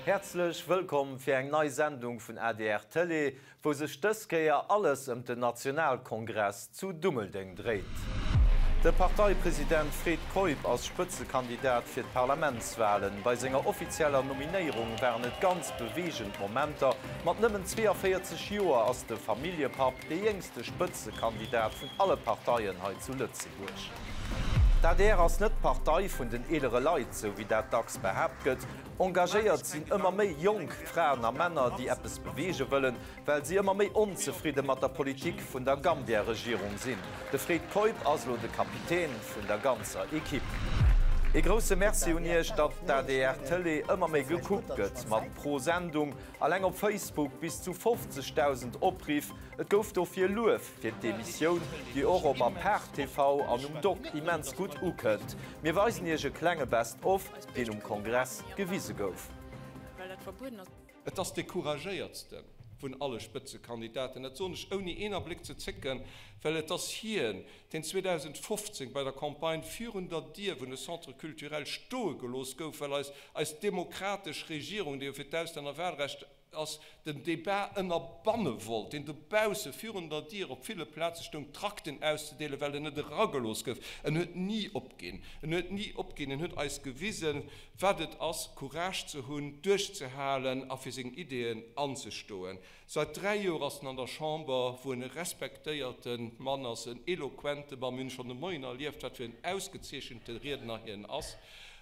Häerzlech wëllkomm fir eng nei Sendung vun adr Tëlee, wou sech dës Kéier alles ëm den Nationalkongress zu Dummeldeng dréit. De Parteipresident Fred Keup ass Spëtzekandidat fir d'Parlamentswalen. Bei senger offizieller Nominéierung waren et ganz beweegend Momenter. Mat nëmmen 42 Joer ass de Familljepapp dee jéngste Spëtzekandidat vun alle Parteien hei zu Lëtzebuerg. D'adr ass net d'Partei vun den eelere Leit, sou wéi dat dacks behaapt gëtt. Engagéiert sinn ëmmer méi jonk Fraen a Männer, déi eppes beweege wëllen, well si ëmmer méi onzefridde mat der Politik vun der Gambia-Regierung sinn. De Fred Keup ass elo de Kapitän vun der ganzer Ekipp. Ee grousse Merci un Iech, datt d'ADR Tëlee ëmmer méi gekuckt gëtt, mat pro Sendung alleng op Facebook bis zu 50.000 Opriff. Et gouf dofir Luef fir d'Emissioun, déi och op Apart TV an um Doc immens gutt ukënnt. Mir weisen iech e klenge Best of, deen um Kongress gewise gouf. Et ass dee couragéiertste vun alle Spëtzekandidaten. Dat soen ech ouni een Abléck ze zécken, well et ass hien, deen 2015 bei der Campagne virun der Dier vun de Centre culturel stoe gelooss gouf, well eis eis demokratesch Regierung, déi jo fir d'Auslännerwahlrecht ass, den Débat ënnerbanne wollt, deen dobausse virun der Dier op ville Plaze stoung, Trakten auszedeelen, well en net eragelooss gouf. En huet ni opginn. En huet ni opginn. En huet eis gewisen, wat et ass, Courage ze hunn, duerchzehalen a fir seng Ideeën anzestoen. Seit 3 Joer ass en an der Chamber, wou en e respektéierte Mann ass, en eloquente Mann. Mir hunn schonn de Moien erlieft, wat fir en ausgezeechente Riedner hien ass.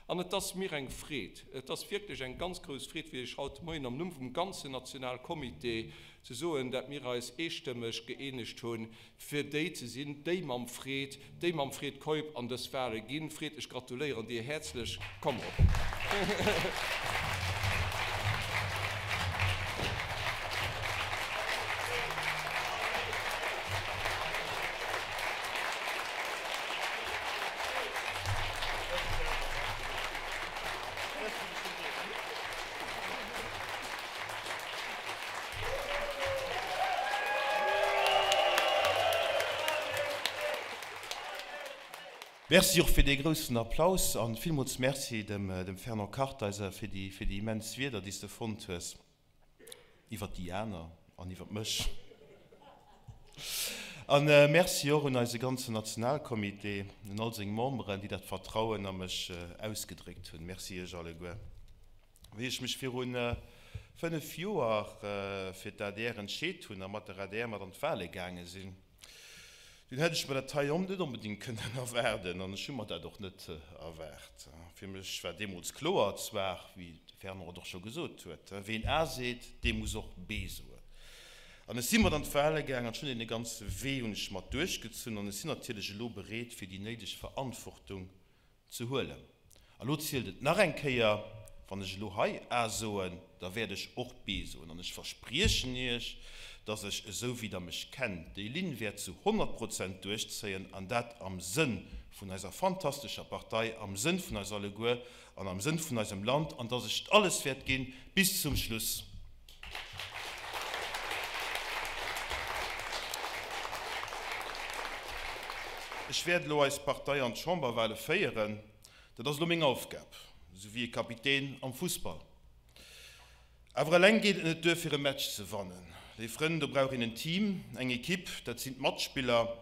An et ass mir eng Freed, et ass wierklech eng ganz grouss Freed fir Iech haut de Moien am Numm vum ganzen Nationalcomité ze soen, dat mir eis eestëmmeg gëeenegt hunn, fir déi ze sinn, déi mam Fred, déi mam Fred Keup an dës Wahle ginn. Fred, ech gratuléieren dir häerzlech. Komm op! Merci och fir dee groussen Applaus an villmools Merci dem Fernand Kartheiser fir déi immens Wierder, déi s de fonnt hues. Iwwer déi aner an iwwer mech. A Merci och un eise ganzen Nationalcomité, un all seng Memberen, déi dat Vertrauen a mech ausgedréckt hunn. Merci Iech alleguer. Wéi ech mech viru 5 Joer fir d'ADR entscheet hunn a mat der adr mat an d'Wale gaange sinn, Dunn hätt ech mer dat hei net onbedéngt kënnen erwaarden an ech hu mer dat och net erwaart. Fir mech war deemools kloer, zwar, wéi de Fernand et och scho gesot huet, ween A seet, dee muss och B soen. An ech si mat an d'Wale gaang an ech hunn dee ganze Wee hunn ech mat duerchgezunn an ech sinn natierlech elo bereet, fir déi néideg Verantwortung ze huelen. A lo zielt et nach eng Kéier, Wann ech elo hei A soen, da wäert ech och B soen. An ech verspriechen Iech, dass ech, esou wéi Der mech kennt, déi Linn wäert zu 100 Prozent duerchzéien, an dat am Sënn vun eiser fantastescher Partei, am Sënn vun eis alleguer an am Sënn vun eisem Land, an dass ech alles wäert ginn bis zum Schluss. Ech wäert elo eis Partei an d'Chamberwale féieren. Dat ass elo meng Aufgab, esou wéi e Kapitän am Fussball. Awer eleng geet et net duer, fir e Match ze wannen. Léif Frënn, do brauch een en Team, eng Ekipp, dat sinn d'Matspiller.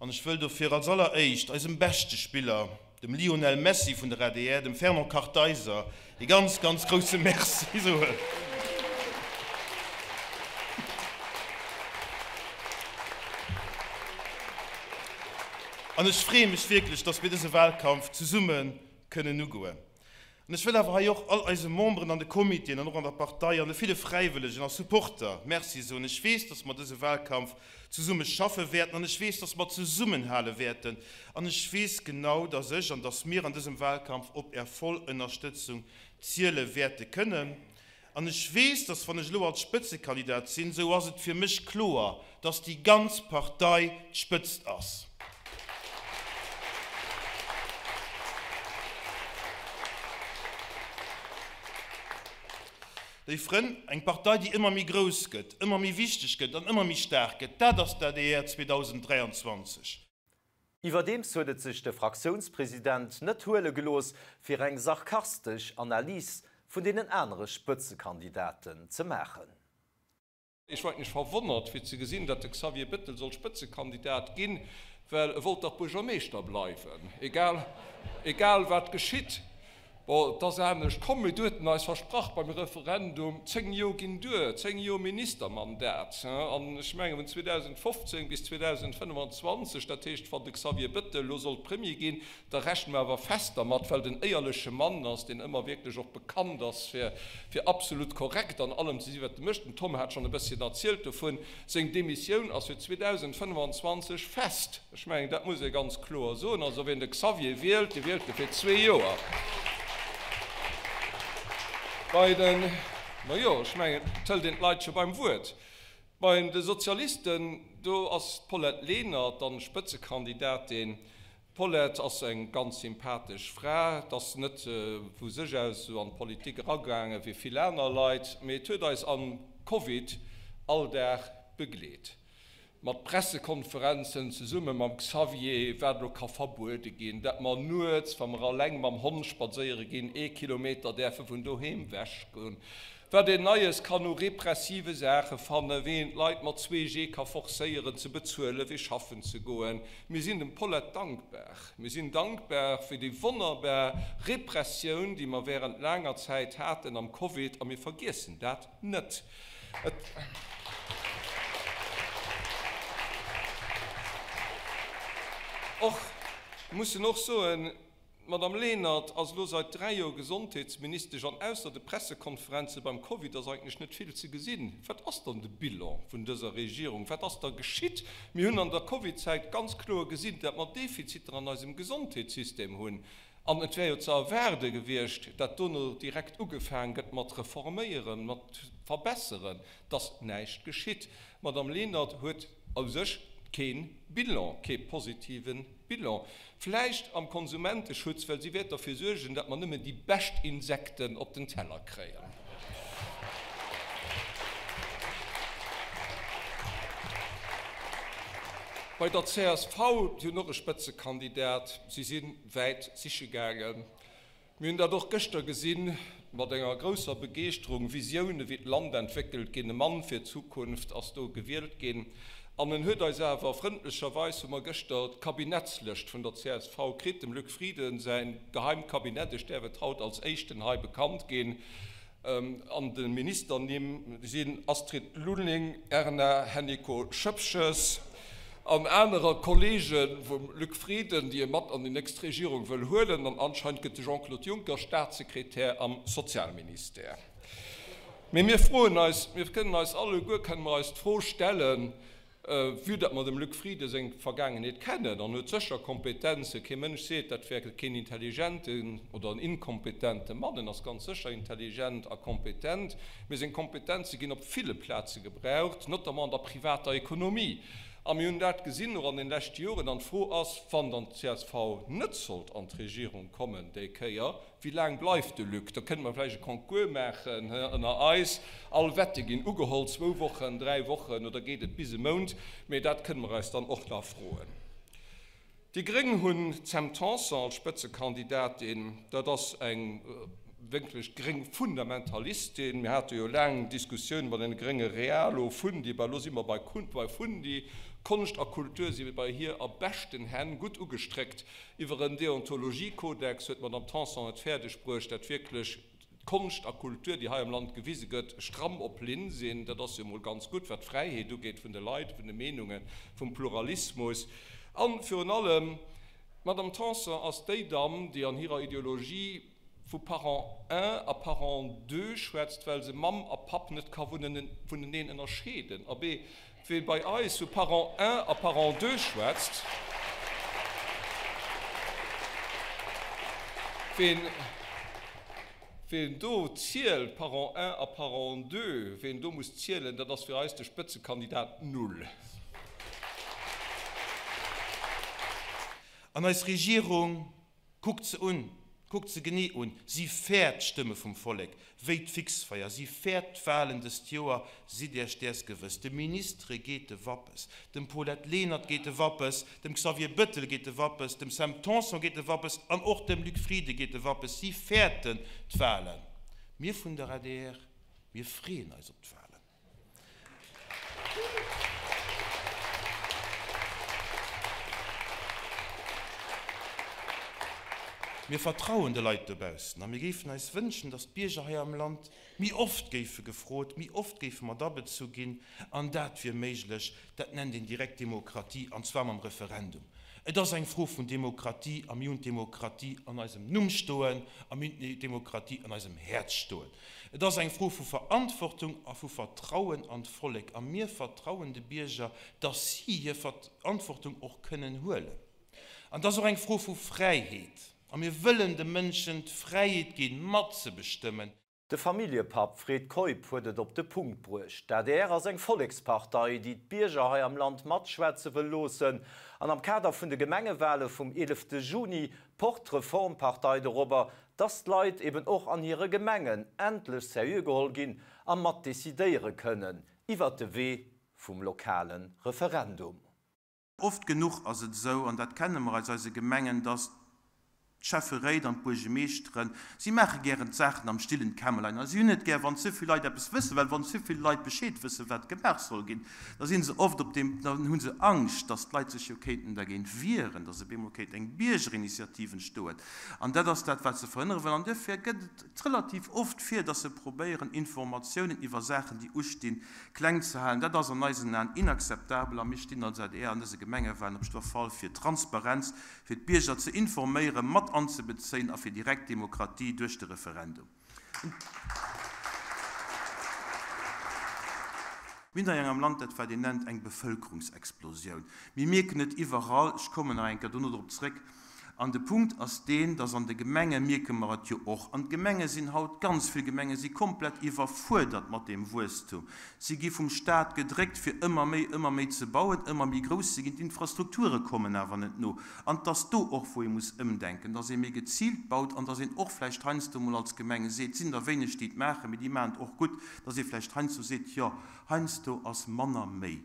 An ech wëll dofir als alleréischt eisem beschte Spiller, dem Lionel Messi vun der adr, dem Fernand Kartheiser, ee ganz, ganz grousse Merci soen. An ech freeë mech wierklech, dass mir dëse Wahlkampf zesumme kënnen ugoen. An ech wëll awer hei och all eise Memberen an de Comitéen an och an der Partei an de ville Fräiwëllegen a Supporter Merci soen. Ech weess, dass mer dëse Wahlkampf zesumme schaffe wäerten an ech weess, dass mer zesummenhale wäerten an ech weess genau, dass ech an dass mir an dësem Wahlkampf op Är voll Ënnerstëtzung ziele wäerte kënnen. An ech weess, dass wann ech elo als Spëtzekandidat sinn, esou ass et fir mech kloer, dass déi ganz Partei d'Spëtzt ass. Léif Frënn, eng Partei, déi ëmmer méi grouss gëtt, ëmmer méi wichteg gëtt an ëmmer méi staark gëtt, dat ass d'ADR 2023. Iwwerdeems huet et sech de Fraktiounspresident net huele gelooss, fir eng sarkastesch Analys. vun deenen anere Spëtzekandidaten ze maachen. Ech war eigentlech verwonnert, fir ze gesinn, datt de Xavier Bettel sollt Spëtzekandidat ginn, well e wollt dach Buergermeeschter bleiwen, egal, egal wat geschitt. Bon, et ass anescht komm, mee du huet en eis versprach beim Referendum, 10 Joer ginn duer, 10 Joer Ministermandat. An ech menge vun 2015 bis 2025, dat heescht, wann de Xavier Bettel elo sollt Premier ginn, Da rechne mer awer fest dermat, well et en éierleche Mann ass, deen ëmmer wierklech och bekannt ass, fir fir absolut korrekt an allem ze sinn, wat e mécht. Den Tom hat schonn e bësschen erzielt dovun. Seng Demissioun ass fir 2025 fest. Ech mengen, dat muss ee ganz kloer soen. Also wien de Xavier wielt, dee wielt e fir zwee Joer. Bei den, majo, ech mengen, et hëlt een d'Leit scho beim Wuert. Bei de Sozialisten, do ass d'Paulette Lenert dann Spëtzekandidatin. D'Paulette ass eng ganz sympathesch Fra, et ass net vu sech aus esou an d'Politik eragaange wéi vill aner Leit, mee et huet eis am Covid all Dag begleet. Mat Pressekonferenzen zesumme mam Xavier, wat elo ka verbuede ginn, dat mer nuets, wa mer alleng mam Hond spadséiere ginn, ee Kilometer däerfe vun doheem wech goen, Wat een Neies kann u repressive Saache fannen, wéi een d'Leit mat 2G ka forcéieren ze bezuelen, fir schaffen ze goen. Mir sinn dem Paulette dankbar. Mir sinn dankbar fir déi wonnerbar Repressioun, déi mer während laanger Zäit haten am Covid, a mir vergiessen dat net. Et. Och mussen och soen, D'Madame Lenert ass elo seit 3 Joer Gesondheetsministesch an ausser de Pressekonferenze beim Covid ass eigentlech net vill ze gesinn. Wat ass dann de Bilan vun dëser Regierung? Wat ass da geschitt? Mir hunn an der Covidzäit ganz kloer gesinn, dat mer Defiziter an eisem Gesondheetssystem hunn an et wär jo ze erwaarde gewiescht, dat dono direkt ugefaang gëtt mat reforméieren, mat verbesseren. Et ass näischt geschitt. D'Madame Lenert huet u sech kee Bilan, kee positive Bilan. Vläicht am Konsumenteschutz, well si wäert derfir suergen, datt mer nëmmen déi bescht Insekten op den Teller kréien. Bei der csv, si hunn och e Spëtzekandidat, si si wäit siche gaangen. Mir hunn dat och gëschter gesinn, mat enger grousser Begeeschterung, Visioune wéi d'Land entwéckelt ginn, e Mann fir d'Zukunft ass do gewielt ginn. An en huet eis awer, frëndlecherweis hu mer gëschter d'Kabinettslëscht vun der csv kritt, dem Luc Frieden säin geheimt Kabinett, ech däerf et haut als éischten hei bekannt ginn. An de Ministernimm sinn Astrid Lulling, Erna Hennicot-Schoepges an anerer Kollege vum Luc Frieden, déi e mat an déi nächst Regierung wëll huelen. An anscheinend gëtt de Jean-Claude Juncker Staatssekretär am Sozialministère. Mee mir froen eis, mir kënnen eis alleguer kënne mer eis d'Fro stellen, Vue datt mer dem Luc Frieden seng Vergaangenheet kennen, an huet sécher Kompetenzen, kee Mënsch seet, dat wär keen intelligenten oder en inkompetente Mann, en ass ganz sécher intelligent a kompetent, mee seng Kompetenze ginn op ville Plaze gebraucht, notamment an der privater Ekonomie. A mir hunn dat gesinn och an den leschte Joren. An d'Fro ass, wann dann d'CSV net sollt an d'Regierung kommen déi Kéier, Wéi laang bleift de Luc? Da kënnte mer vläicht e Concours maachen ënner eis. All Wette ginn ugeholl, zwou Wochen, dräi Wochen oder geet et bis e Mount? Mee dat kënne mer eis dann och nach froen. Déi Gréng hunn d'Sam Tanson als Spëtzekandidatin. Dat ass eng wierklech gréng Fundamentalistin. Mir hate jo laang Diskussioune mat deene grénge Realo, Fundi, bah elo si mer bei Fundi. Konscht a Kultur si bei hir a beschten Hänn, gutt ugestréckt. Iwwer en Deontologiekodex huet d'Madame Tanson et fäerdeg bruecht, dat wierklech d'Konscht a Kultur, déi hei am Land gewise gëtt, stramm op Linn sinn. Dat ass jo emol ganz gutt, wat d'Fräiheet ugeet vun de Leit, vun de Meenungen, vum Pluralismus. A virun allem, d'Madame Tanson ass déi Damm, déi an hirer Ideologie vu Parent un a Parent deux schwätzt, well se Mamm a Papp net ka vuneneen ënnerscheeden. Abee, wee bei eis vu Parent un a Parent deux schwätzt, ween, ween do zielt, Parent un a Parent deux, ween do muss zielen, dat ass fir eis de Spëtzekandidat null. An eis Regierung Kuckt se un, kuckt se genee un, si fäert d'Stëmme vum Vollek wéi d'Fixfeier, si fäert d'Wahlen dëst Joer, sidd Iech däers gewëss. De Ministere geet de Wappes, dem Paulette Lenert geet de Wappes, dem Xavier Bettel geet de Wappes, dem Sam Tanson geet de Wappes an och dem Luc Frieden geet de Wappes, si fäerten d'Wahlen. Mir vun der adr, mir freeën eis op d'Wahlen. Mir vertrauen de Leit dobaussen a mir géifen eis wënschen, datt d'Bierger hei am Land méi oft géife gefrot, méi oft géife mat abezu ginn. An dat wier méiglech, dat nennt een direkt Demokratie, an zwar mam Referendum. Et ass eng Fro vun Demokratie a mir hunn d'Demokratie an eisem Numm stoen a mir hunn d'Demokratie an eisem Häerz stoen. Et ass eng Fro vu Verantwortung a vu Vertrauen an d'Vollek. A mir vertrauen de Bierger, dass si hir Verantwortung och kënnen huelen. An et ass och eng Fro vu Fräiheet. A mir wëllen de Mënschen d'Fräiheet ginn, matzebestëmmen. De Familljepapp Fred Keup huet et op de Punkt bruecht, D'adr ass eng Vollekspartei, déi d'Bierger hei am Land matschwätze wëll loossen. An am Kader vun de Gemengewale vum 11 Juni pocht d'Reformpartei dorobber, dass d'Leit eben och an hire Gemengen endlech seriö geholl ginn a mat decidéiere kënnen iwwert de Wee vum lokale Referendum. Oft genuch ass et esou, an dat kenne mer aus eise Gemengen, dass d'Schäfferéit an d'Buergemeeschteren, si maache gären d'Saachen am stillen Kämmerlein a si hunn net gär, wann ze vill Leit eppes wëssen, well wann ze vill Leit Bescheed wëssen, wat gemaach soll ginn, da si se oft op deem, dann hu se Angscht, dass d'Leit sech jo kéinten dergéint wieren, dass op eemol kéint eng Biergerinitiativ entstoen. An dat ass dat, wat se verhënnere wëllen. An duerfir gëtt et relativ oft vir, dass se probéieren, Informatiounen iwwer Saachen, déi ustinn, kleng ze halen. Dat ass an eisen Aen inakzeptabel a mir stinn als adr an dëse Gemengewahlen op jiddwer Fall fir Transparenz, fir d'Bierger ze informéieren, mat anzebezéien a fir direkt Demokratie duerch de Referendum. Mir hunn hei am Land dat, wat een nennt eng Bevëlkerungsexplosioun. Mir mierken et iwwerall, ech kommen nach eng Kéier dono drop zréck. An de Punkt ass deen, dass an de Gemenge mierke mer et jo och, an d'Gemenge sinn haut, ganz vill Gemenge si komplett iwwerfuerdert mat deem Wuesstum. Si gi vum Stat gedréckt, fir ëmmer méi, ëmmer méi ze bauen, ëmmer méi grouss ze ginn. D'Infrastrukture kommen awer net no. An et ass do och, wou ee muss ëmdenken, dass ee méi geziilt baut an dass een och vläicht heiansdo mol als Gemeng seet, et sinn der wéineg, déi et maachen, mee déi maachen et och gutt, dass ee vläicht heiansdo seet, jo, heiansdo ass manner méi.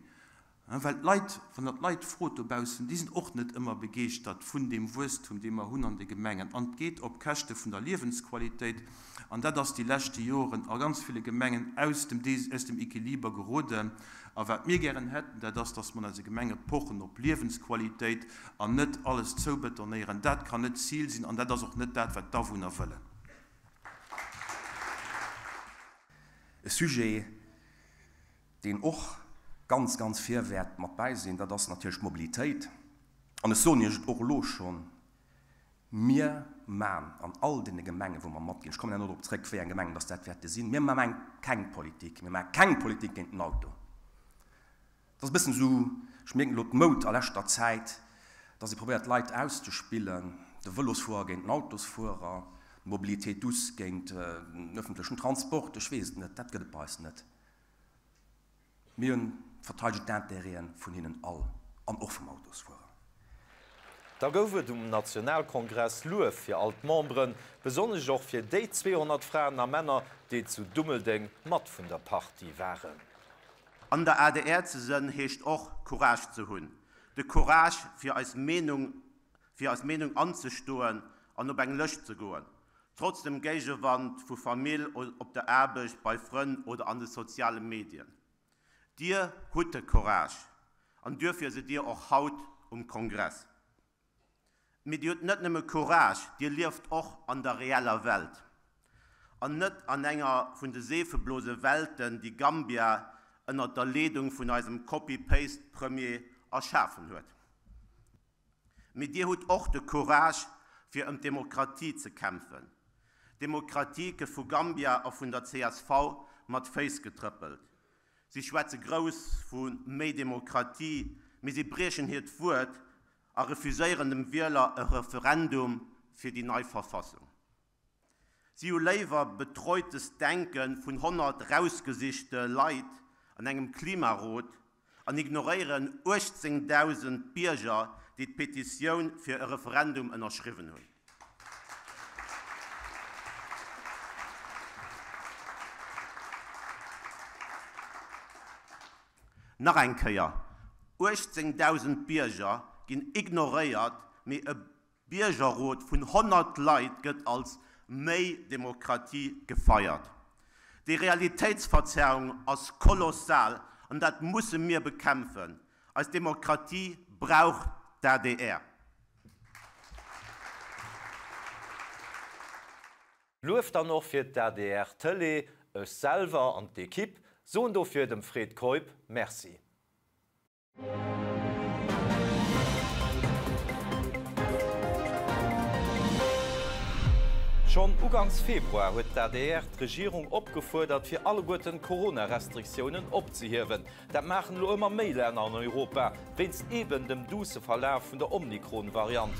Well d'Leit, wann Der d'Leit frot dobaussen, déi sinn och net ëmmer begeeschtert vun deem Wuesstum, dee mer hunn an de Gemengen. An et geet op Käschte vun der Liewensqualitéit. An dat ass déi leschte Joren a ganz ville Gemengen aus dem aus dem Equiliber geroden. A wat mir gären hätten, dat ass, dass mer an eise Gemenge pochen op Liewensqualitéit an net alles zoubetonéieren. Dat kann net d'Zil sinn an dat ass och net dat, wat d'Awunner wëllen. E Sujet, deen och ganz, ganz vir wäert mat bäi sinn, dat ass natierlech d'Mobilitéit. An ech soen Iech et och elo schonn, Mir man an all deene Gemengen, wou mer matginn, ech kommen herno drop zrëck, wéi eng Gemengen dass dat wäerte sinn, mir man keng Politik, mir maache keng Politik géint den Auto. Et ass e bëssen esou, ech mierken elo d'Moud a leschter Zäit, dass ee probéiert d'Leit auszespillen, de Vëlosfuerer géint den Autosfuerer, d'Mobilité douce géint den öffentlechen Transport, ech weess et net, dat gëtt et bei eis net. Mir hunn verteidegen d'Intérêten vun hinnen all an och vum Autosfuerer. Da gouf et um Nationalkongress Luef fir all d'Memberen, besonnesch och fir déi 200 Fraen a Männer, déi zu Dummeldeng mat vun der Partie waren. An der adr ze sënn heescht och Courage ze hunn. De Courage fir eis Meenung fir eis Meenung anzestoen an op eng Lëscht ze goen. Trotz dem Géigewand vu Famill, op der Aarbecht, bei Frënn oder an de soziale Medien. Dir hutt de Courage an duerfir sidd Dir och haut um Kongress. Mee Dir hutt net nëmme Courage, Dir lieft och an der reeller Welt an net an enger vun de Seefeblose-Welten, déi Gambia ënnert der Leedung vun eisem Copy-Paste-Premier erschafen huet. Mee Dir hutt och de Courage, fir ëm d'Demokratie ze kämpfen. D'Demokratie gëtt vu Gambia a vun der csv mat Féiss getrëppelt. Si schwätze grouss vu méi Demokratie, mee si briechen hiert Wuert a refuséieren dem Wieler e Referendum fir déi nei Verfassung. Si hu léiwer betreutes Denke vun 100 rausgesichte Leit an engem Klimarot an ignoréieren 18.000 Bierger, déi d'Petitioun fir e Referendum ënnerschriwwen hunn. Nach eng Kéier, 18.000 Bierger ginn ignoréiert, mee e Biergerrot vun 100 Leit gëtt als. méi Demokratie gefeiert. Déi Realitéitsverzerrung ass kolossal an dat musse mir bekämpfen. Eis Demokratie brauch d'ADR. Luef dann och fir d'ADR Tëlee, ech selwer an d'Equipe soen dofir dem Fred Keup Merci. Schonn ugangs Februar huet d'ADR d'Regierung opgefuerdert, fir alleguerten d'Corona-Restriktiounen opzehiewen. Dat maachen elo ëmmer méi Länner an Europa, wéinst eben dem duusse Verlaf vun der Omikron-Variant.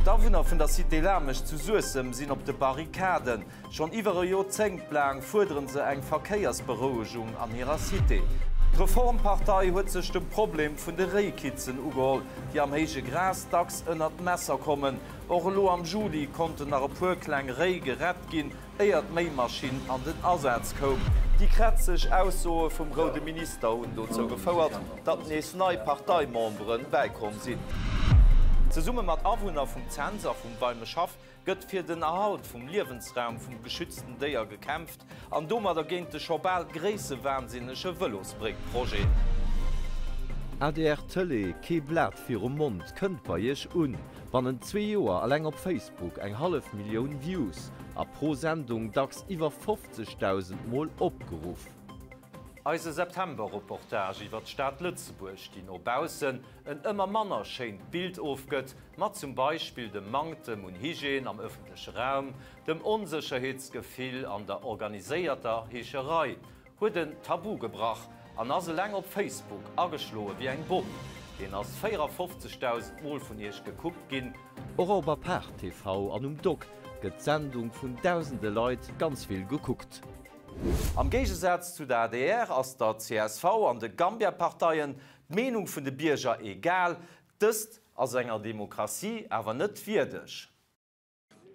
D'Awunner vun der Cité Lamesch zu Suessem sinn op de Barrikaden. Schonn iwwer e Joerzéngt laang fuerdere se eng Verkéiersberouegung an hirer Cité. D'Reformpartei huet sech dem Problem vun de Réikitzen ugeholl, déi am héije Gras dacks ënnert d'Messer kommen. Och elo am Juli konnten nach e puer kleng Réi gerett ginn, éier d'Méimaschinn an den Asaz koum. Déi krätzeg Aussoe vum roude Minister hunn dozou gefouert, datt nees nei Parteimembere bäikomm sinn. Zesumme mat Awunner vum Cents a vum Weimeschhaff gëtt fir den Erhalt vum Liewensraum vum geschützten Déier gekämpft an domadder géint de scho bal gréissewahnsinnege Vëlosbréck-Projet. Adr Tëlee, Kee Blat virum Mond kënnt bei Iech un. Bannent zwee Joer alleng op Facebook eng hallef Millioun Views a pro Sendung dacks iwwer 50.000 Mol opgeruff. Eise September-Reportage iwwer d'Stad Lëtzebuerg, déi no baussen en ëmmer manner schéint Bild ofgëtt, mat zum Beispill dem Manktem un Hygiène am ëffentleche Raum, dem Onsécherheetsgefill an der organiséierter Heescherei, huet en Tabu gebrach an ass eleng op Facebook ageschloe wéi eng Bomm. Deen ass 54.000 Mol vun iech gekuckt ginn. Och op Apart TV an um Doc gëtt d'Sendung vun dausende Leit ganz vill gekuckt. Am Géigesaz zu der adr ass der csv an de Gambia-Parteien d'Meenung vun de Bierger egal. Dëst ass enger Demokratie awer net wierdeg.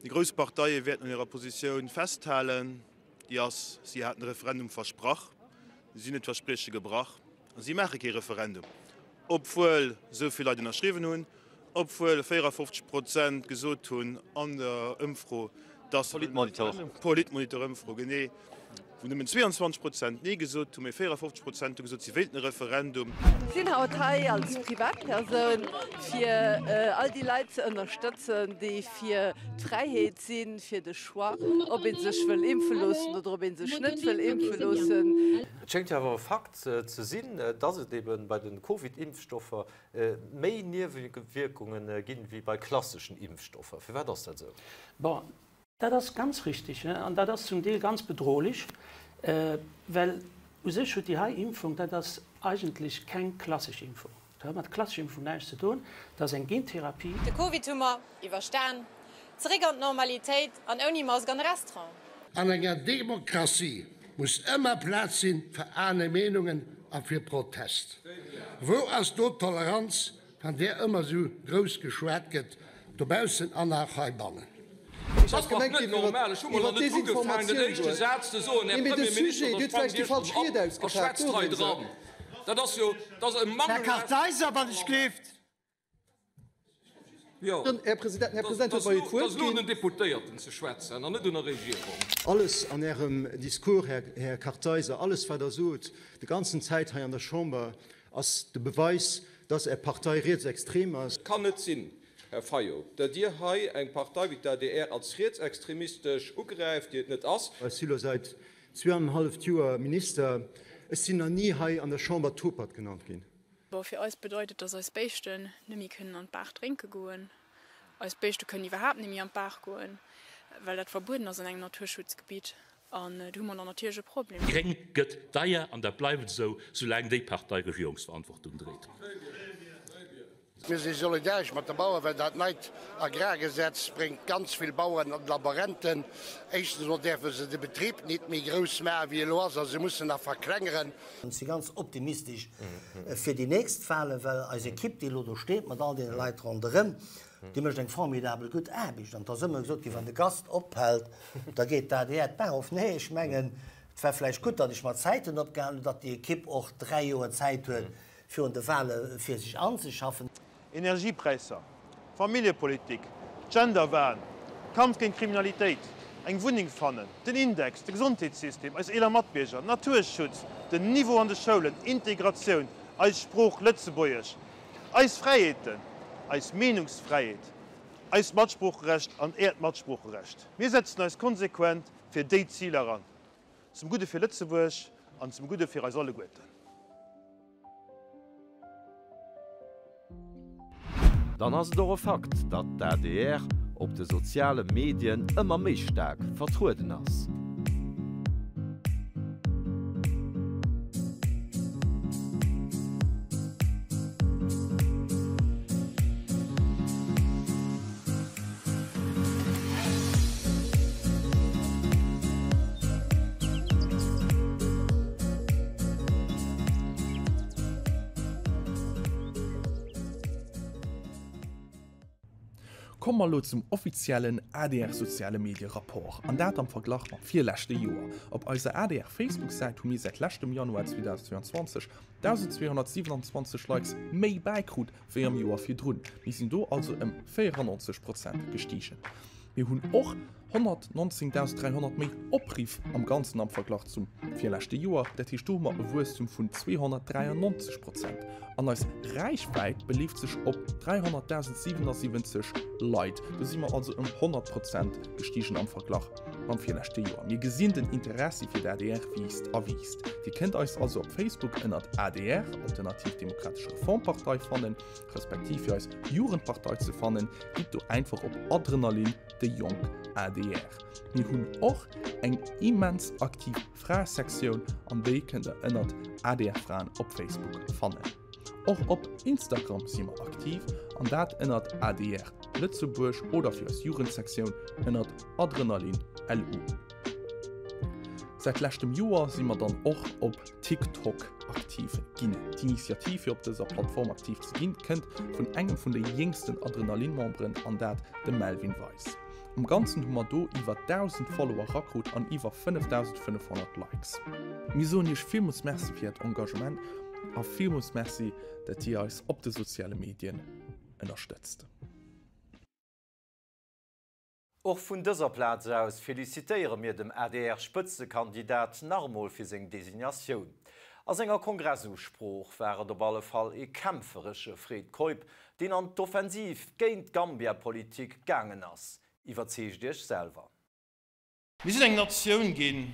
Déi grouss Parteie wäerten un hirer Positioun festhalen. Déi ass, si haten de Referendum versprach, si hunn d'Versprieche gebrach a si maache kee Referendum, obwuel esou vill Leit ënnerschriwwen hunn, obwuel 54 Prozent gesot hunn an der Ëmfro, dass. Politmonitor. Politmonitor-Ëmfro, genee. Wou nëmmen 22 Prozent Nee gesot hunn, mee 54 Prozent hu gesot, si wéilten e Referendum. Sinn haut hei als Privatpersoun, fir all déi Leit ze ënnerstëtzen, déi fir d'Fräiheet sinn, fir de Choix, ob ee sech wëll impfe loossen oder ob ee sech net wëll impfe loossen. Et schéngt jo awer e Fakt ze sinn, dass et ebe bei de Covid-Impfstoffer méi Niewewierkunge ginn, wéi bei klasseschen Impfstoffer. Firwat ass dat esou? Bon, Dat ass ganz richtig an dat ass zum Deel ganz bedrohlech, well u sech huet déi hei Impfung, dat ass eigentlech keng klassesch Impfung, dat huet mat klassescher Impfung näischt ze doen, dat ass eng Gentherapie. De Covid hu mer iwwerstan, zeréck an d'Normalitéit an ouni Mask an de Restaurant. An enger Demokratie muss ëmmer Plaz sinn fir aner Meenungen a fir Protest. Wou ass do d'Toleranz Van där ëmmer esou grouss geschwat gëtt, dobaussen an auch heibannen. Et ass dach net normal, ech hu mol nach net ugefaangen den éischte Saz ze soen, Här Premierminister, da sprangt Dir schonn op a schwätzt hei dran. Dat ass jo, dat ass e Mangel Här Kartheiser, wann ech gleeft. Jo, Här President, Här President, dat huet mer jo ass d'Wuert elo un ginn. den Deputéierten ze schwätzen an net un der Regierung. Alles an Ärem Discours, Här Kartheiser, alles wat Der sot, déi ganzen Zäit hei an der Chamber, ass de Beweis, dass Är Partei rietsextrem ass. Et kann net sinn, Här Fayot, datt Dir hei eng Partei wéi d'ADR als rietsextremistesch ugräift, déi et net ass. Ech si lo säit zweeanenhalleft Joer Minister. Ech sinn nach ni hei an der Chamber Topert genannt ginn. Bon, fir eis bedeit et, dass eis Béischten net méi kënnen an d'Baach drénke goen. Eis Béischte kënnen iwwerhaapt net méi an d'Baach goen, well dat verbueden ass an engem Naturschutzgebitt. An do hu mer dann natierlech e Problem. Gréng gëtt deier an dat bleift esou, soulaang déi Partei Regierungsverantwortung dréit. Mir si solidaresch mat de Bauern, well dat neit Agrargesetz bréngt ganz vill Bauern an Laborenten. Éischtens emol däerfe se de Betrib nit méi grouss maachen, wéi e elo ass, a se mussen nach verklengeren. Ech si ganz optimistesch fir déi nächst Wahlen, well eis Ekipp, déi elo do steet, mat all deene Leit ronderëm, déi mécht eng formidabel gutt Aarbecht. An et ass ëmmer gesot ginn, wann de Gast ophält, Da geet d'ADR d'Baach of. Nee, ech mengen, et war vläicht gutt, datt ech mat Zäiten opgehalen hunn, datt déi Ekipp och 3 Joer Zäit huet, virun de Wahle fir sech anzeschaffen. Energiepräisser, Familljepolitik, Genderwahn, Kampf géint Kriminalitéit. Eng Wunneng fannen, den Index, de Gesondheetssystem, eis eeler Matbierger, Naturschutz, den Niveau an de Schoulen, Integratioun, eis Sprooch Lëtzebuergesch, eis Fräiheeten, eis Meenungsfräiheet, eist Matsproocherecht an Äert Matsproocherecht. Mir setzen eis konsequent fir déi Ziler an, zum Gudde fir Lëtzebuerg an zum Gudde fir eis alleguerten. Dann ass et och e Fakt, datt d'ADR op de soziale Medien ëmmer méi staark vertrueden ass. Komme mer elo zum offiziellen adr Soziale Medie Rapport, an dat am Verglach mam virleschte Joer. Op eiser adr Facebook Säit hu mir säit leschtem Januar 2022 1.227 Likes méi bäikrut wéi am Joer virdrun. Mir sinn do also ëm 94 Prozent gestigen. Mir hunn och 119.300 méi Opriff am Ganzen am Verglach zum virleschte Joer. Dat heescht, do hu mer e Wuesstum vun 293 Prozent. An eis Räichwäit beleeft sech op 300.077 Leit. Do si mer also ëm 100 Prozent gestigen am Verglach mam virleschte Joer. Mir gesinn, den Interessi fir d'ADR wiisst a wiisst. Dir kënnt eis also op Facebook ënnert adr, Alternativ Demokratesch Reformpartei, fannen, respektiv fir eis Jugendpartei ze fannen, gitt do einfach op Adrenalin, déi jonk adr. Mir hunn och eng immens aktiv Fraesektioun an déi kënnt der ënnert adr Fraen op Facebook fannen. Och op Instagram si mer aktiv an dat ënnert adr Lëtzebuerg oder fir eis Jugendsektioun ënnert Adrenalin LU. Säit leschtem Joer si mer dann och op TikTok aktiv ginn. D'Initiativ fir op dëser Plattform aktiv ze ginn, kënnt vun engem vun de jéngsten Adrenalin-Memberen an dat dem Melvin Weis. Am Ganzen hu mer do iwwer 1.000 Follower rakrut an iwwer 5.500 Likes. Mir soen iech villmools Merci fir äert Engagement a villmools Merci, dat dir eis op de soziale Medien ënnerstëtzt. Och vun dëser Plaz aus felicitéiere mir dem ADR-Spëtzekandidat nach emol fir seng Designatioun. A senger Kongressusprooch war et op alle Fall ee kämpferesche Fred Keup, deen an d'Offensiv géint d'Gambia-Politik gaangen ass. Iwwerzeegt Iech selwer. Mir sinn eng Natioun ginn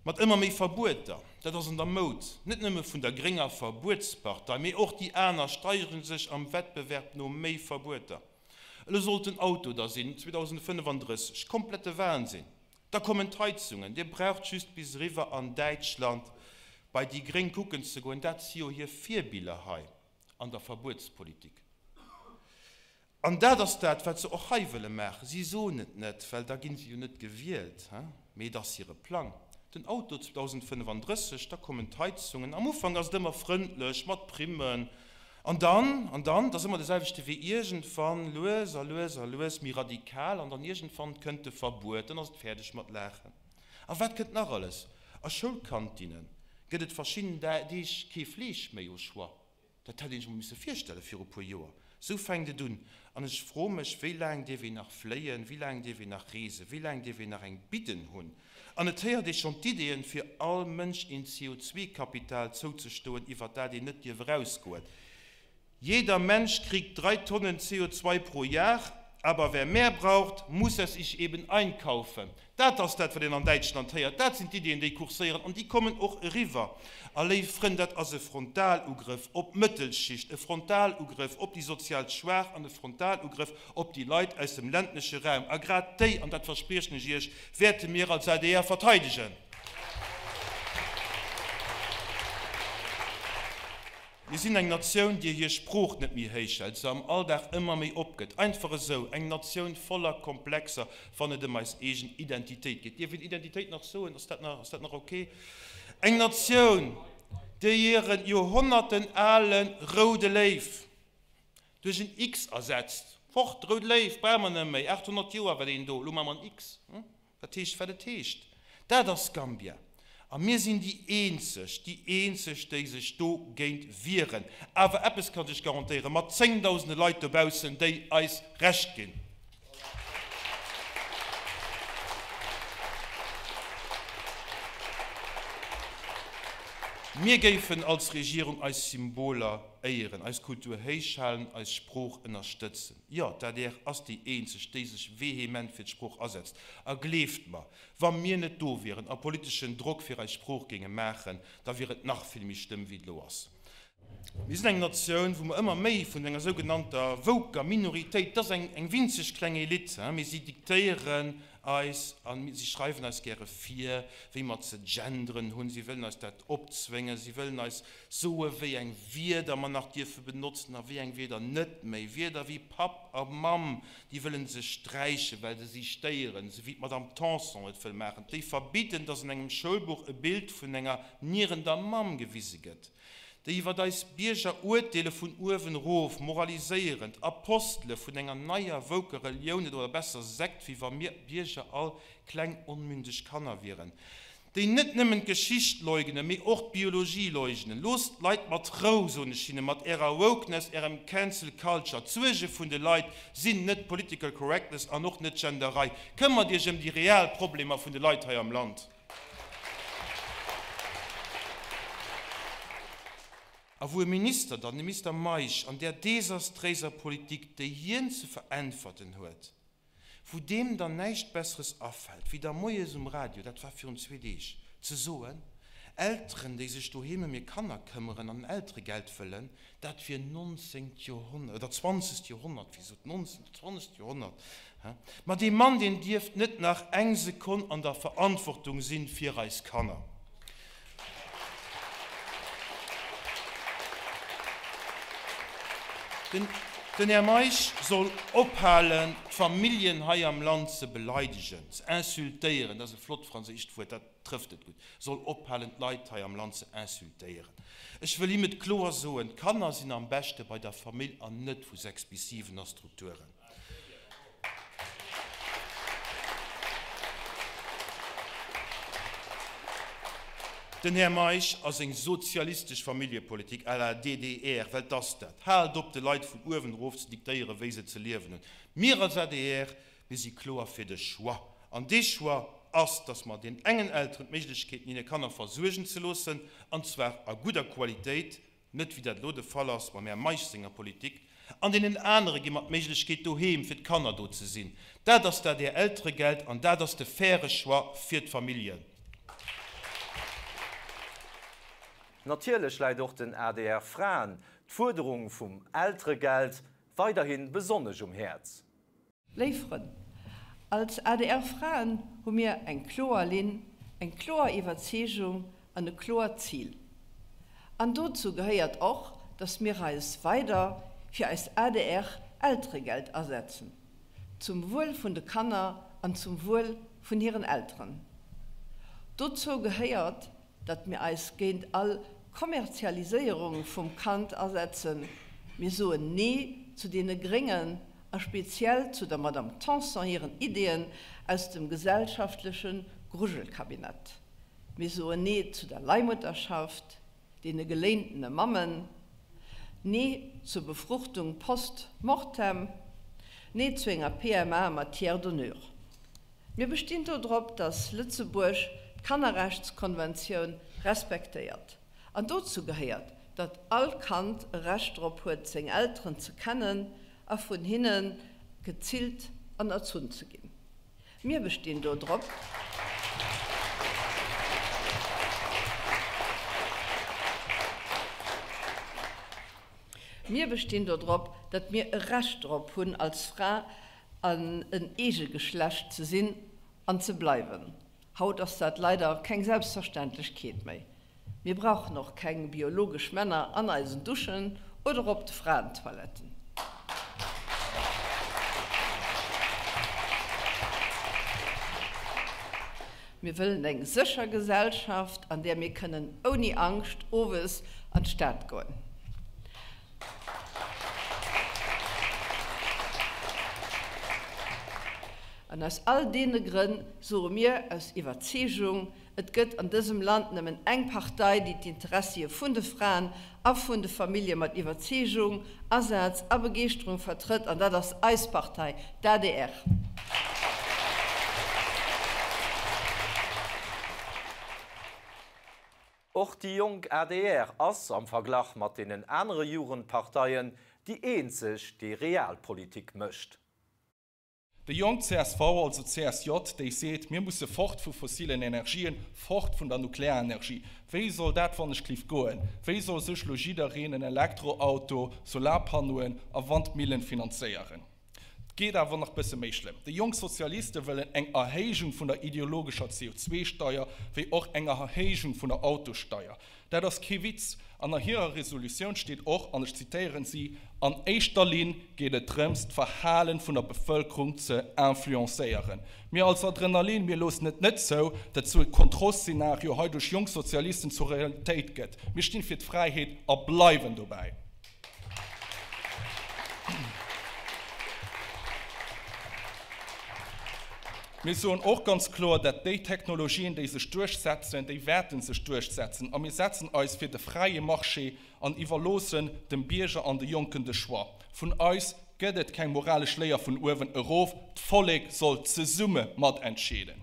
mat ëmmer méi Verbueter. Dat ass an der Moud, net nëmme vun der grénger Verbuetspartei, mee och déi aner steigere sech am Wettbewerb no méi Verbueter. Elo sollt den Auto da sinn, 2035. Komplette Wahnsinn! Da kommen d'Heizungen. Dir braucht just bis eriwwer an Däitschland bei déi Gréng kucken ze goen, dat si jo hir Virbiller hei an der Verbuetspolitik. An dat ass dat, wat se och hei wëlle maachen. Si soen et net, well da gi se jo net gewielt, mee et ass hire Plang. Den Auto 2035, da kommen d'Heizungen. Am Ufank ass et ëmmer frëndlech, mat Primmen. An dann, an dann, et ass ëmmer de selwechte Wee, iergendwann, lues a lues a lues méi radikal, an dann iergendwann kënnt de Verbuet, dann ass et fäerdeg mat Laachen. A wat kënnt nach alles? A Schoulkantinne gëtt et verschidden Deeg kee Fleesch méi au choix. Dat hätt een sech mol misse virstelle viru puer Joer. Sou fänkt et un. An ech froe mech, wéi laang dierf een nach fléien, wéi laang dierf een nach reesen, wéi laang dierf een nach eng Bidden hunn? An et héiert ee schonn d'Ideeën, fir all Mënsch een CO2-Kapital zouzestoen, iwwer dat een net dierf erausgoen. Jeder Mensch kriegt 3 Tonnen CO2 pro Jahr, aber wer mehr braucht, muss es sich eben einkaufen. Dat ass dat, wat een an Däitschland héiert. Dat sinn d'Iddien, déi kurséieren, an déi kommen och eriwwer. A léif Frënn, dat ass e Frontalugrëff op d'Mëttelschicht, e Frontalugrëff op déi sozial Schwaach an e Frontalugrëff op déi Leit aus dem ländleche Raum. A grad déi, an dat verspriechen ech Iech, wäerte mir als adr verteidegen. Mir sinn eng Natioun, déi hir Sprooch net méi héich hält, se am Alldag ëmmer méi opgëtt. Einfach esou, eng Natioun voller Komplexer, wann et ëm eis eegen Identitéit geet. Dierf een Identitéit nach soen? Ass dat nach, ass dat nach ok? Eng Natioun, déi hiren joerhonnertenale roude Léiw duerch en X ersetzt. Fort, de roude Léiw brauche mer net méi, 800 Joer war deen do, elo maache mer en X. Dat heescht, wat et heescht. Dat ass Gambia. A mir sinn déi eenzeg, déi eenzeg, déi sech dogéint wieren. Awer eppes kann ech garantéieren, mat zéngdausende Leit dobaussen, déi eis Recht ginn. Mir géifen als Regierung eis Symboler éieren, eis Kultur héichhalen, eis Sprooch ënnerstëtzen. Jo, d'ADR ass déi eenzeg, déi sech vehement fir d'Sprooch asetzt. A gleeft mer, wa mir net do wieren a politeschen Drock fir eis Sprooch géinge maachen, da wier et nach vill méi schlëmm, wéi et elo ass. Mir sinn eng Natioun, wou mer ëmmer méi vun enger sougenannter woker Minoritéit, dat ass eng winzeg kleng Elite, mee si diktéieren eis a si schreiwen eis gäre vir, wéi mer ze genderen hunn. Si wëllen eis dat opzwéngen. Si wëllen eis soe wéi eng Wierder mer nach dierfe benotzen a wéi eng Wierder net méi. Wierder wéi Papp a Mamm, déi wëlle se sträichen, well se si stéieren, esou wéi d'Madame Tanson et wëll maachen. Déi verbidden, datt an engem Schoulbuch e Bild vun enger nierender Mamm gewise gëtt. déi iwwert eis Bierger urteele vun uewen erof, moraliséierend, Apostele vun enger neier woker Relioun oder besser Sekt, wéi wa mir Bierger all kleng onmündeg Kanner wieren, déi net nëmmen d'Geschicht leugnen, mee och d'Biologie leugnen. Loosst d'Leit mat Rou, soen ech hinnen, mat ärer Wokeness, ärem Cancel Culture. D'Suerge vun de Leit sinn net Political Correctness an och net Genderei. Këmmert iech ëm déi real Problemer vun de Leit hei am Land. A wou e Minister dann, de Mister Meisch, an där desastréiser Politik, déi hien ze veräntwerten huet, wou deem dann näischt Besseres afält, wéi da moies um Radio, dat war virun zwee Deeg, ze soen, Elteren, déi sech doheem ëm hir Kanner këmmeren an Elteregeld wëllen, dat wier nonzéngt Joerhonnert, oder zwanzegt Joerhonnert, wéi sot, nonzéngt, zwanzegt Joerhonnert, hä? Ma dee Mann, deen dierft net nach eng Sekonn an der Verantwortung sinn fir eis Kanner. Den, den Här Meisch soll ophalen, d'Familljen hei am Land ze beleidegen, ze insultéieren, dat ass e flott franséischt Wuert, dat trëfft et gutt, soll ophalen, d'Leit hei am Land ze insultéieren. Ech wëll him et kloer soen, D'Kanner sinn am beschte bei der Famill an net vu 6 bis 7 a Strukturen. Den Här Meisch a seng sozialistesch Familljepolitik à la DDR, well 't ass dat, haalt op de Leit vun uewen erof ze diktéieren, wéi se ze liewen hunn. Mir als adr, Mir si kloer fir de Choix. An dee Choix ass, dass mer den engen Elteren d'Méiglechkeet ginn, hir Kanner versuergen ze loossen, an zwar a gudder Qualitéit, net wéi dat elo de Fall ass mam Här Meisch senger Politik, an deenen anere gi mer d'Méiglechkeet, doheem fir d'Kanner do ze sinn. Dat ass dat Är Elteregeld an dat ass de faire Choix fir d'Familljen. Natierlech läit och den ADR-Fraen d'Fuerderung vum Elteregeld weiderhi besonnesch um Häerz. Léif Frënn, als adr Fraen hu mir eng kloer Linn, eng kloer Iwwerzeegung an e kloert Zil. An dozou gehéiert och, datt mir eis weider fir eist adr Elteregeld asetzen, zum Wuel vun de Kanner an zum Wuel vun hiren Elteren. Dozou gehéiert, datt mir eis géint all Kommerzialiséierung vum Kand asetzen. Mir soen Nee zu deene Gréngen a speziell zu der Madame Tanson hiren Ideeën aus dem gesellschaftleche Grujelkabinett. Mir soen Nee zu der Leihmutterschaft, deene geléintene Mammen, Nee zur Befruchtung post mortem, Nee zu enger PMA mat Tiers d'honneur. Mir bestinn dodrop, dass Lëtzebuerg d'Kannerrechtskonventioun respektéiert. An dozou gehéiert, datt all Kand e Recht drop huet, seng Elteren ze kennen a vun hinne gezillt an erzunn ze ginn. Mir bestinn dodrop. Mir bestinn dodrop, datt mir e Recht drop hunn, als Fra an en Eegegeschlecht ze sinn an ze bleiwen. Haut ass dat leider keng Selbstverständlechkeet méi. Mir brauchen och keng biologesch Männer an eisen Duschen oder op de Fraentoiletten. Mir wëllen eng sécher Gesellschaft, an där mir kënnen ouni Angscht owes an d'Stad goen. An aus all deene Grënn soe mir aus Iwwerzeegung, Et gëtt an dësem Land nëmmen eng Partei, déi d'Interessie vun de Fraen a vun de Famillje mat Iwwerzeegung, Asaz a Begeeschterung vertrëtt, an dat ass eis Partei, d'ADR. Och déi jonk adr ass, am Verglach mat deenen anere Jugendparteien, déi eenzeg, déi Realpolitik mécht. Déi jonk csv, also CSJ, déi seet, mir musse fort vu fossilen Energien, fort vun der Nuklearenergie. Wéi soll dat wannechgelift goen? Wéi soll sech lo jiddereen en Elektroauto, Solarpannoen a Wandmillen finanzéieren? 't geet awer nach bësse méi schlëmm. Déi jonk Sozialiste wëllen eng Erhéijung vun der ideologescher CO2-Steier, wéi och eng Erhéijung vun der Autosteier. Dat ass kee Witz. An a hirer Resolutioun steet och, an ech zitéieren si, An éischter Linn geet et drëms, d'Verhalen vun der Bevëlkerung ze influencéieren. Mir als Adrenalin, mir loossen et net zou, dat sou e Kontrollszenario hei duerch jonk Sozialisten zur Realitéit gëtt. Mir stinn fir d'Fräiheet a bleiwen dobäi. Mir soen och ganz kloer, dat déi Technologien, déi sech duerchsetzen, déi wäerte sech duerchsetzen. A mir setzen eis fir de fräie Marché an iwwerloossen dem Bierger an de Jonken de Choix. Vun eis gëtt et keng moralesch Léier vun uewen erof, d'Vollek soll zesumme matentscheeden.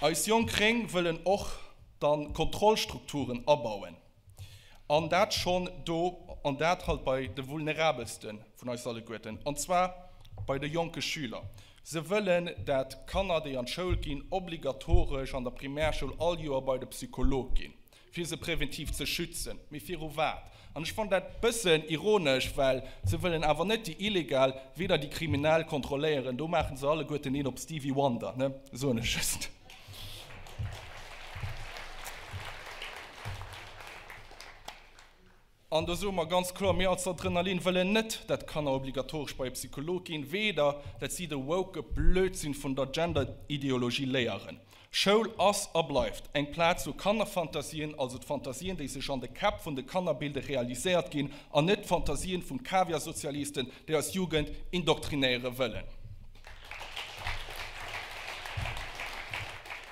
Eis jonk Gréng wëllen och dann Kontrollstrukturen abauen, an dat schonn do, an dat halt bei de vulnerabelste vun eis alleguerten, an zwar bei de jonke Schüler. Se wëllen, dat Kanner, déi an d'Schoul ginn, obligatoresch an der Primärschoul all Joer bei de Psycholog ginn. fir se präventiv ze schützen. Mee viru wat? An ech fannen dat bëssen ironesch, well se wëllen awer net déi Illegal, weder déi Kriminell kontrolléieren. Do maachen se alleguerten een op Stevie Wonder, ne? Soen ech just. An do soe mer ganz kloer, mir als Adrenalin wëllen net, dat d'Kanner obligatoresch bei e Psycholog ginn, weder dat si de woke Blödsinn vun der Gender-Ideologie léieren. Schoul ass a bleift eng Plaz, wou Kannerfantasien, also d'Fantasien, déi sech an de Käpp vun de Kanner bilden, realiséiert ginn, an net d'Fantasien vun Kaviarsozialisten, déi eis Jugend indoktrinéiere wëllen.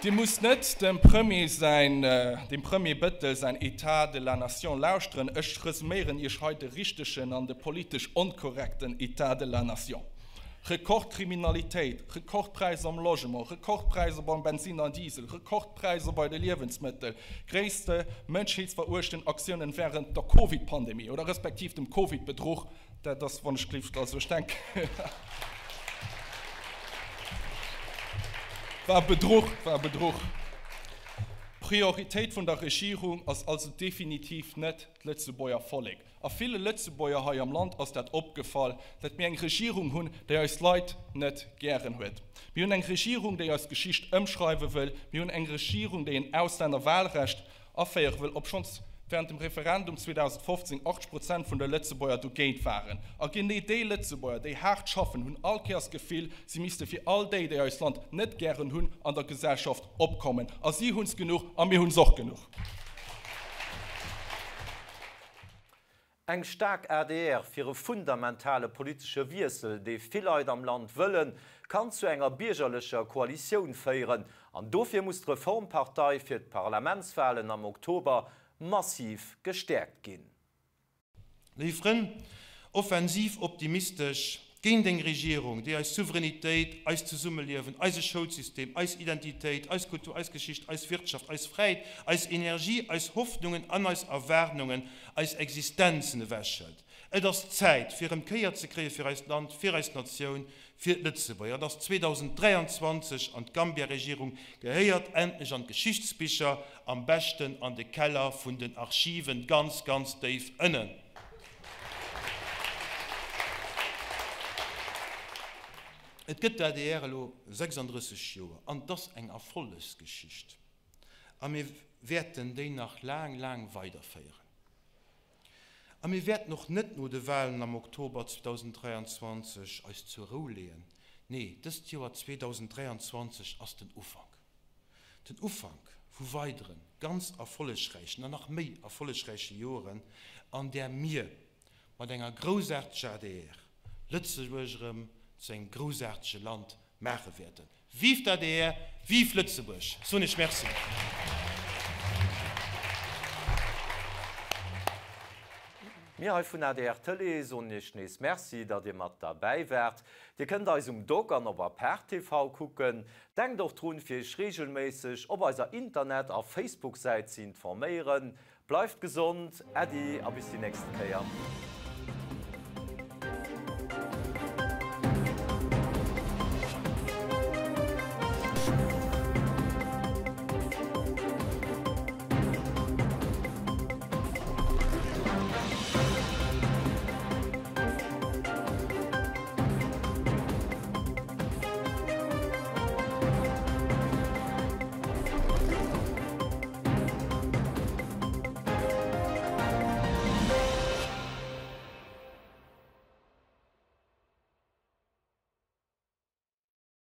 Dir musst net dem Premier säin, dem Premier Bettel säin État de la nation lauschteren. Ech resuméieren Iech hei de richtegen an de politesch onkorrekten État de la nation. Rekordkriminalitéit, Rekordpräisser am Logement, Rekordpräisser beim Bensinn an Diesel, Rekordpräisser bei de Liewensmëttel, gréisste mënschheetsveruechten Aktiounen wärend der Covid-Pandemie oder respektiv dem Covid-Bedruch, Dat ass, wann ech gelift, also ech denken, war Bedruch, war Bedruch. D'Prioritéit vun der Regierung ass also definitiv net d'Lëtzebuerger Vollek. A ville Lëtzebuerger hei am Land ass dat opgefall, dat mir eng Regierung hunn, déi eis Leit net gären huet. Mir hunn eng Regierung, déi eis Geschicht ëmschreiwe wëll. Mir hunn eng Regierung, déi en Auslännerwahlrecht Aféiere wëll, obschonns während dem Referendum 2015 80 Prozent vun de Lëtzebuerger dogéint waren. A genee déi Lëtzebuerger, déi haart schaffen, hunn all Kéiers d'Gefill, si misste fir all déi, déi eist Land net gären hunn, an der Gesellschaft opkommen. A si hunn s genuch a mir hunn s och genuch. Eng staark adr fir e fundamentale politesche Wiessel, dee vill Leit am Land wëllen, kann zu enger biergerlecher Koalitioun féieren. An dofir muss d'Reformpartei fir d'Parlamentswalen am Oktober massiv gestäerkt ginn. Léif Frënn, offensiv optimistesch géint eng Regierung, déi eis Souveränitéit, eist Zesummeliewen, eise Schoulsystem, eis Identitéit, eis Kultur, eis Geschicht, eis Wirtschaft, eis Fräiheet, eis Energie, eis Hoffnungen an eis Erwaardungen, eis Existenzen ewechhëlt. Et ass Zäit, fir erëm d'Kéier ze kréie fir eist Land, fir eis Natioun, fir d'Lëtzebuerger. Et ass 2023 an d'Gambia-Regierung gehéiert endlech an d'Geschichtsbicher, am beschten an de Keller vun den Archiven, ganz, ganz déif ënnen. Et gëtt d'ADR elo 36 Joer an et ass eng Erfollegsgeschicht a mir wäerten déi nach laang, laang weiderféieren. A mir wäerten och net no de Wahlen am Oktober 2023 eis zur Rou leeën. Nee, dëst Joer 2023 ass den Ufank. Den Ufank vu weideren, ganz erfollegräichen an nach méi erfollegräiche Joeren, an där mir mat enger groussaarteger adr Lëtzebuerg erëm zu engem groussaartege Land maache wäerten. Vive d'ADR, vive Lëtzebuerg! Soen ech Merci. Mir hei vun adr Tëlee soen Iech nees Merci, datt Dir mat derbäi waart. Dir kënnt eis um Doc an op Apart TV kucken. Denkt och drun, fir Iech reegelméisseg op eiser Internet a Facebook-Säit ze informéieren. Bleift gesond, Äddi a bis déi nächste Kéier.